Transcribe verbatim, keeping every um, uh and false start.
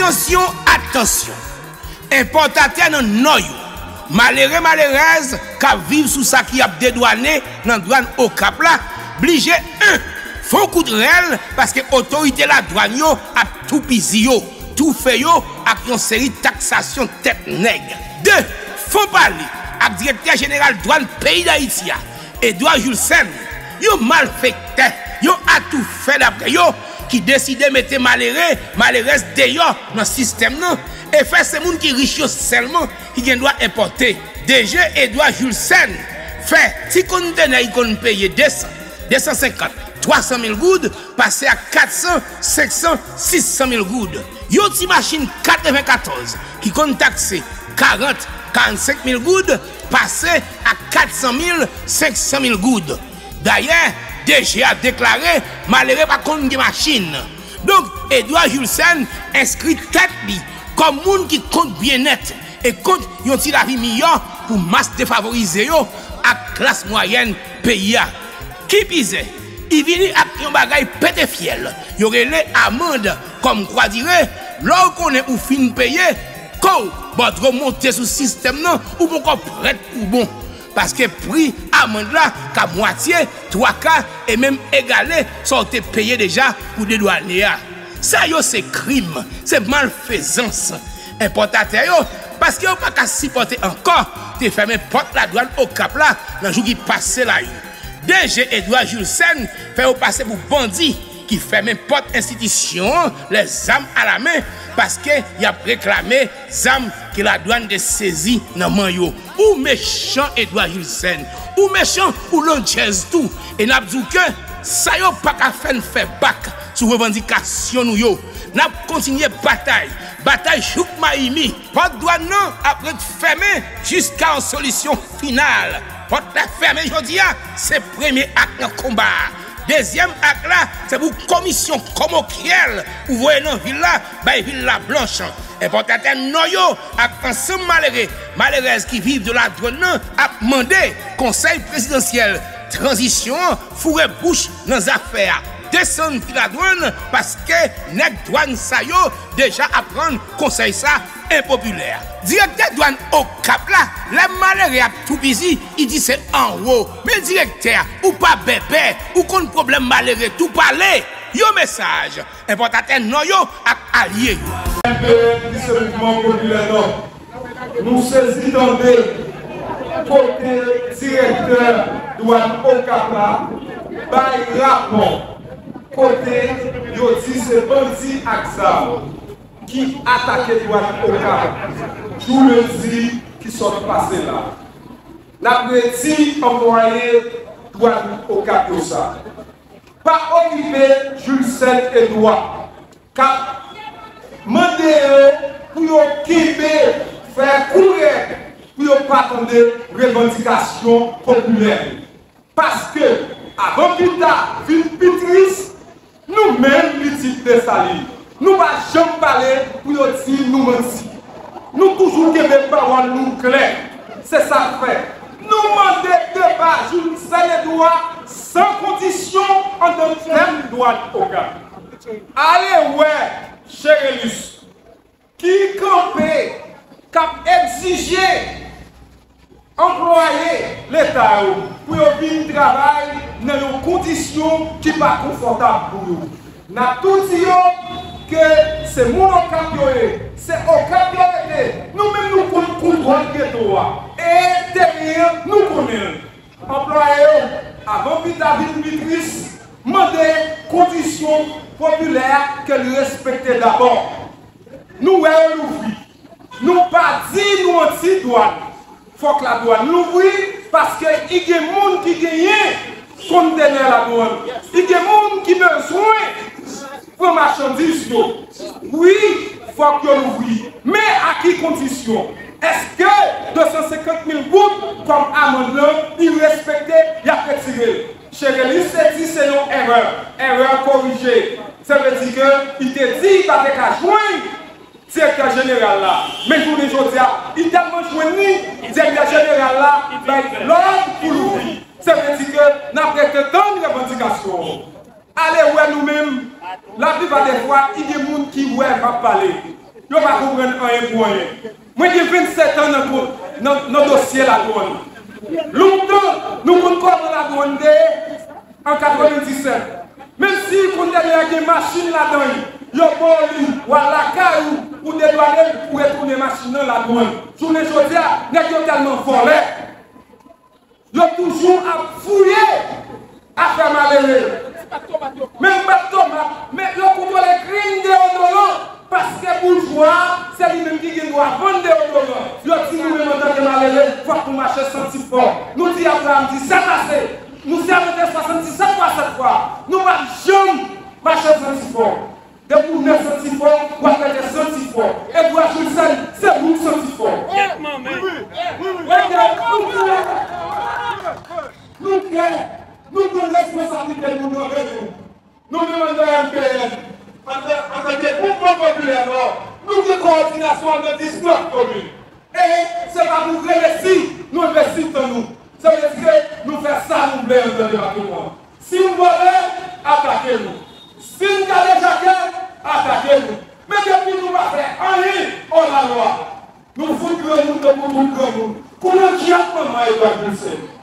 Atansyon, atansyon! Enpòtatè nan Nò yo, malere, malerèz k ap viv sou sa ki ap dedwane nan dwàn Okap la, blije, en, fè yon kout rèl, paske otorite ladwàn yo ap toupizi yo, toufe yo ak yon seri taksasyon tèt nèg. De, fon pale ak direktè jeneral dwàn peyi Dayiti a, Edouard Julcène, yon malfektè, yon atoufè daprè yo, ki deside mete malere, malerèz deyò nan sistèm nan e fè se moun ki rich yo sèlman ki gen dwa enpòte. D G Edouard Julcène fè ti kontenè ki konn peye de san, de san senkant, twa san mil goud pase a kat san, senk san, sis san mil goud. Yon ti machin katrevenkatòz ki konn takse karant, karannsenk mil goud pase a kat san mil, senk san mil goud. Dayè, D G a deklare malere pa konn gen machin. Donk, Edouard Julcène enskri tèt li kòm moun ki kont byennèt e kont yon ti lavi miyò pou mas defavorize yo ak klas mwayèn peyi a. Ki pizè, li vini ak yon bagay pete fyèl yo rele amann. Kòmkwa dire, lè w konnen ou fin peye, kou bòdwo monte sou sistèm nan, ou poko prèt pou bon. Paske pri amann la ka mwatye, twa ka e menm egale sa w te peye deja pou dedwane a. Sa yo se krim, se malfezans. Enpòtatè yo, paske yo pa ka sipòte ankò, te fèmen pòt ladwàn Okap la nan jou ki pase la yo. D G Edouard Julcène fè yo pase pou bandi ki fèmen pòt enstitisyon an, lèzam alamen, paske y ap reklame zam ke ladwàn te sezi nan men yo. Ou mechan, Edouard Julcène. Ou mechan, ou landjèz tou. E n ap di w ke sa yo pa ka fè n fè bak sou revandikasyon nou yo. N ap kontinye batay, batay jouk mayi mi. Pòt dwàn nan ap ret fèmen jiska yon solisyon final. Pòt la fèmen jodi a, se premye ak nan konba a. Dezyèm ak la, se pou komisyon kòmokyèl ou voye nan vil la, bay vil la blanch. Enpòtatè Nò yo ak ansanm malere, malerèz ki viv de ladwàn nan ap mande Konsèy Prezidansyèl Tranzisyon an foure bouch nan zafè a. Desann pri ladwàn, paske nèg dwàn sa yo deja ap rann konsèy sa enpopilè. Direktè dwàn Okap la, lè malere ap toupizi, li di se anwo. Men direktè a, ou pa bèbè, ou konn pwoblèm malere tou, pale. Yon mesaj, enpòtatè Nò yo ak alye yo. M P N ki se Mouvman Popilè Nò, nou sezi tande kote direktè dwàn Okap la bay rapò, kote yo di se bandi ak zam ki atake dwàn Okap jou lendi ki sot pase la. N ap redi anplwaye dwàn Okap yo sa. Pa okipe Julcène Edouard k ap mande yo pou yo kenbe, fè kou rèd pou yo pa tande revandikasyon popilè. Paske, avan pita vin pi tris, nou menm pitit Desalin, nou pa janm pale pou yo di nou manti. Nou toujou kenbe pawòl nou klè. Se sa k fè nou mande depa Julcène Edouard san kondisyon anndan tèm dwàn Okap. Ale wè Cherelus ki kanpe, k ap egzije anplwaye Leta yo pou yo vin travay nan yon kondisyon ki pa konfòtab pou yo. N ap tou di yo ke se moun Okap yo ye, se Okap yo rete. Nou menm nou konn kontwòl geto a. E teren an, nou konnen l. Anplwaye yo, avan pita vin pi tris, mande kondisyon popilè a ke l respekte dabò. Nou wè yo louvri. Nou pa di nou anti dwàn. Fòk ladwàn louvri paske i gen moun ki genyen kontenè ladwàn. I gen moun ki bezwen pran machandiz yo. Wi, fòk yo louvri. Men a ki kondisyon? Èske de san senkant mil goud kòm amann lan, li respekte, y ap retire l? Cherelus te di se yon erè. Erè korije. Sa vle di ke li te di li pa te ka jwenn direktè jeneral la. Men jounen jodi a, li tèlman jwenn li, direktè jeneral la bay lòd pou louvri. Sa vle di ke n ap rete tann revandikasyon. Ale wè nou menm, laplipa dè fwa, i gen moun ki wè m ap pale. Yo pa konprann anyen pou anyen. Mwen gen vennsèt an nan, nan, nan dosye ladwàn. Lontan, nou konn kòman ladwàn te ye an katrevenndisèt. Menm si kontènè a gen machin ladan l, yo ba w li, w al lakay ou, ou dedwane l, ou retounen machin nan ladwàn. Jounen jodi a, nèg yo tèlman vòlè, yo toujou ap fouye afè malere. Menm bat tomat, men yo kontwole grenn deodoran, paske boujwa a, se li menm ki gen dwa vann deodoran. Yo di nou menm antanke malere, fòk nou mache santi fò. Nou di Abraram di, "Sèt ase." Nou sèmante swasanndisèt fwa sèt fwa. Nou p ap janm mache santi fò. Depi w nèk santi fò, w ap rete santi fò. Edouard Julcène, se nou k santi fò. Wi, wi, wi, wi. Wi, nou klè. Nou klè. Nou klè. Nou pran responsablite nou nan men nou. Nou menm anndan M P N, anndan, antanke mouvman popilè Nò, nou gen kowòdinasyon anndan diznèf komin. E se pa pou rele si nou envesti tan nou. Sa vle di ke nou fè sa nou vle anndan depatman an. Si n vòlè, atake nou. Si n kadejake, atake nou. Men depi nou pa fè anyen òlalwa, nou fout granmoun tankou tout granmoun. Kou nan dyòk manman Edouard Julcène.